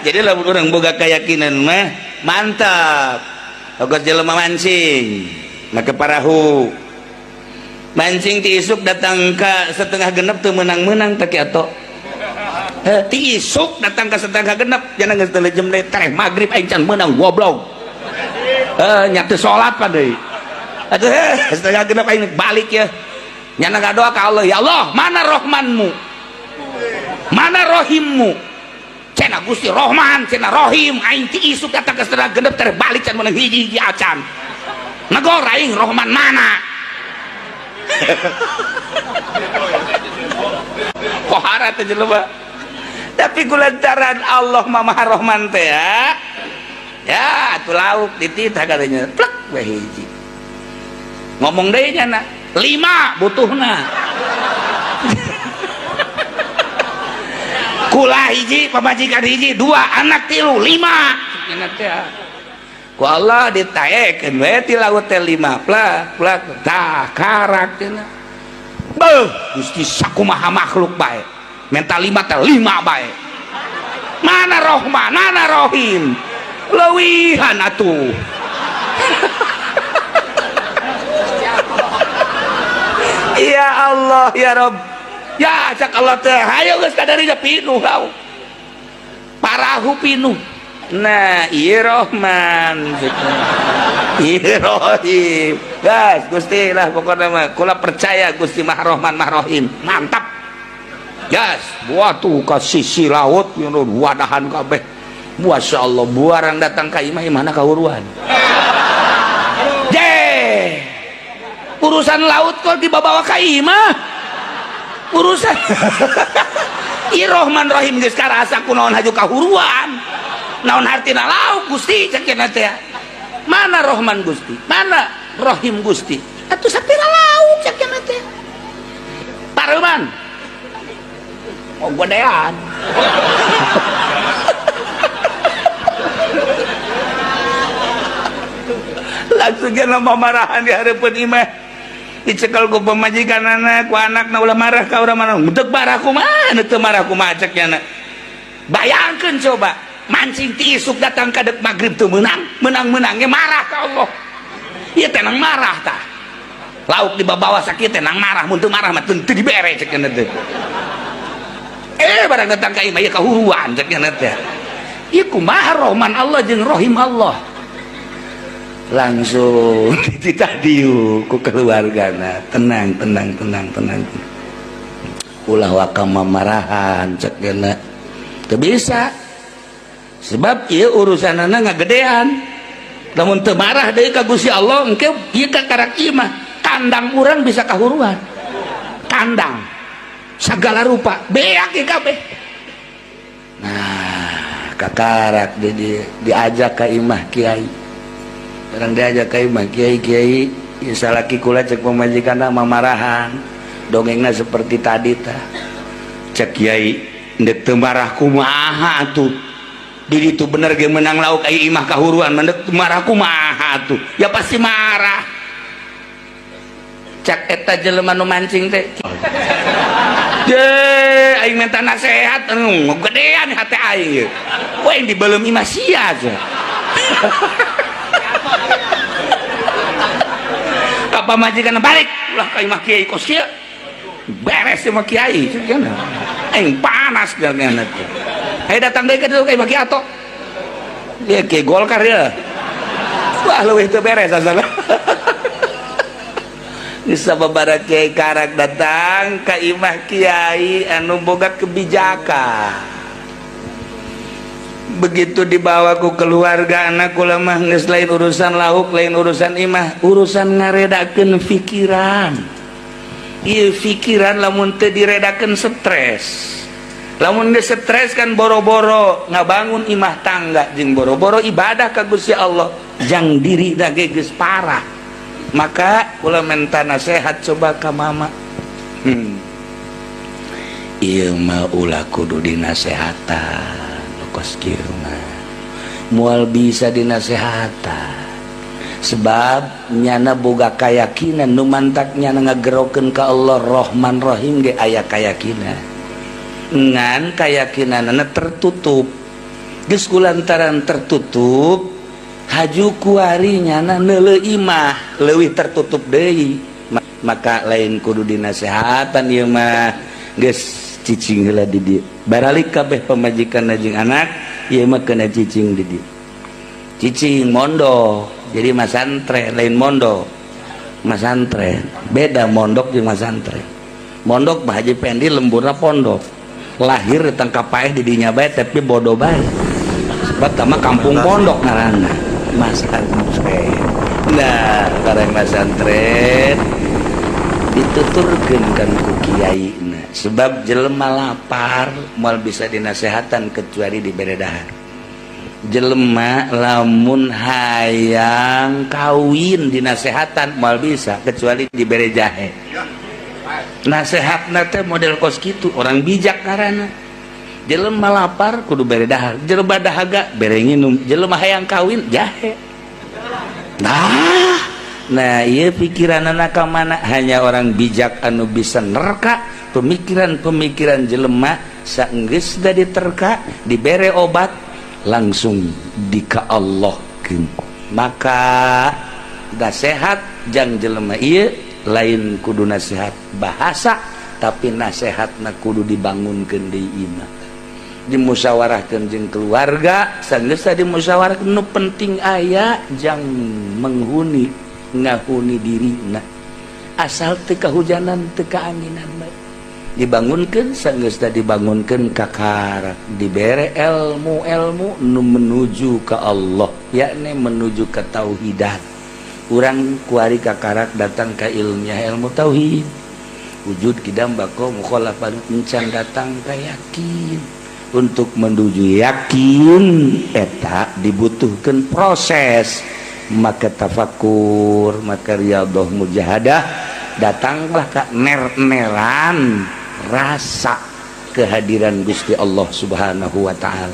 Jadi lamun urang boga keyakinan mah mantap. Ogos jelema mancing make parahu, mancing ti isuk datang ke setengah genep teu menang-menang teh kiato. Ti isuk datang ke setengah genep, jangan geus teu jam deui tereh magrib aing can menang, goblok. Nya teu salat pa deui atuh. Setengah genep aing balik ya, nyana ngadoa ka Allah, "Ya Allah, mana rohmanmu, mana rohimmu?" Cenah Gusti Rohman, cenah Rohim. Aing ti isuk datang ke setengah genep tereh balik can menang hiji-hiji acan, negor aing, Rohman mana? Pohara teh jelema, tapi kulantaran Allah mah Maha Rohman teh ya, ya atuh lauk dititah katanya plek we hiji, ngomong deui nya lima butuhna, kula hiji, pamajikan hiji, dua, anak tilu, lima teh. Ku Allah ditaekeun we ti laut teh lima, plak plak tah karak cenah. Beuh Gusti, sakumaha makhluk bae menta lima teh lima bae, mana Rohman, mana Rohim, leuwihan atuh. Ya Allah ya Rob, ya cak Allah teh hayo geus kadarinya pinuh kau parahu pinuh. Nah ieu Rohman, ieu Rohim, gas Gusti lah pokokna mah kula percaya Gusti Maha Rohman Maha Rohim, mantap. Gas buat tuh ke sisi laut wadahan kabeh, Masya Allah, buarang datang ka imah imahna kahuruan. Je urusan laut kok dibawa ka imah urusan ieu Rohman Rohim geus karasa kunaon haju kahuruan, naon hartina lauk Gusti cek cenah teh, mana Rohman Gusti, mana Rohim Gusti, atuh sapira lauk cek cenah teh, pareuman mau godean. Langsung dia marahan di hareupeun imah, dicekal ku pamajikan anak ku anakna, ulah marah ka urang mana, deuk marah kumaha, teu marah kumaha cek nya. Bayangkeun coba mancing ti isuk datang ka deuk magrib teu meunang, meunang-meunang ge marah ka Allah. Ieu teh nang marah tah, lauk dibawa sakit teh nang marah, mun teu marah mah teu dibere cek nya teh. Barang datang ka imah ieu kahuruan cek nya teh. Ieu kumaha Rohman Allah jeung Rohim Allah? Langsung dititah dieu ku keluargana, tenang tenang tenang tenang, ulah waka mamarahan cek nya. Teu bisa, sebab ieu urusanana ngagedean. Lamun teu marah deui ka Gusti Allah engke ieu ka karak imah kandang urang bisa kahuruan, kandang segala rupa beak kabeh. Nah kakarak diajak ka imah kiai, orang diajak ka imah kiai, kiai salaki kula cek pamajikan mamarahan dongengna seperti tadi tah. Cek kiai, ndek teu marah kumaha atuh, di ditu bener ge menang lauk ai imah kahuruan, mendek marah kumaha atuh, ya pasti marah. Cek eta jelema nu mancing teh, je aing minta nasehat gedean hati aing ye. Wah yang dibelum imah sia aja. Ka pamajikan balik ulah ka imah kiai kos kieu, beres imah kiai aing panas dengan teh. Ayo datang deui ka ditu ka imah kiai ato dia kiai Golkar ya, wah leuwih teu beres asalna. Bisa babara kiai karak datang ka imah kiai anu boga kebijakan. Begitu dibawa ku keluarga anak kula mah geus lain urusan lauk, lain urusan imah, urusan ngaredakeun pikiran. Ieu pikiran lamun teu diredakeun stres. Lamun geus stres kan boro-boro ngabangun imah tangga jeung boro-boro ibadah ka Gusti Allah, jang diri ge geus parah. Maka kula minta nasihat coba ka mama. Ieu mah ulah kudu dinasehatan, kos kieu mah moal bisa dinasehatan, sebab nyana boga kayakinan nu mantak nyana ngagerokeun ka Allah Rohman Rohim ge aya kayakinan, ngan kayakinanna tertutup. Geus kulantaran tertutup, haju kuari nyana neuleu imah leuwih tertutup deui. Maka lain kudu dinasehatan ieu mah, geus cicing heula di dieu. Baralik kabeh pamajikan jeung anak, ieu mah kena cicing di dieu. Cicing mondok, jadi masantren, lain mondok, masantren. Beda mondok jeung masantren. Mondok Bah Haji Pendi lemburna pondok, lahir ditangkap paeh di dinya bae, tapi bodoh bae, sebab tama kampung pondok ngaranna masantren. Nah, barang masantren dituturkeun kan ku kiai. Nah, sebab jelema lapar moal bisa dinasehatan kecuali dibere dahar. Jelema lamun hayang kawin dinasehatan moal bisa kecuali dibere jahe. Nasehatna teh model kos kitu, orang bijak karena jelema lapar kudu bere dahar, jelema dahaga bere nginum, jelema hayang kawin jahe. Nah, iya, pikiran anak mana hanya orang bijak anu bisa nerka pemikiran-pemikiran jelema. Saenggeus da diterka, dibere obat, langsung dika Allah. Maka nasihat jang jelema ieu lain kudu nasihat bahasa, tapi nasihatna kudu dibangunkeun di imah, dimusyawarahkeun jeung keluarga. Sanggeus dimusyawarahkeun, nu penting aya jang menghuni, ngahuni dirina, asal teu kahujanan, teu kaanginan bae. Dibangunkan. Sanggeus dibangunkan, kakara dibere ilmu-ilmu nu menuju ke Allah, yakni menuju ke tauhidan. Urang kuari kakarak datang ke ilmiah, ilmu tauhid, wujud, kidam, bako, mukhalafah, encan datang ke yakin. Untuk menuju yakin eta dibutuhkan proses, maka tafakur, maka riyadhah, mujahadah, datanglah ke ner-neran rasa kehadiran Gusti Allah Subhanahu wa Ta'ala.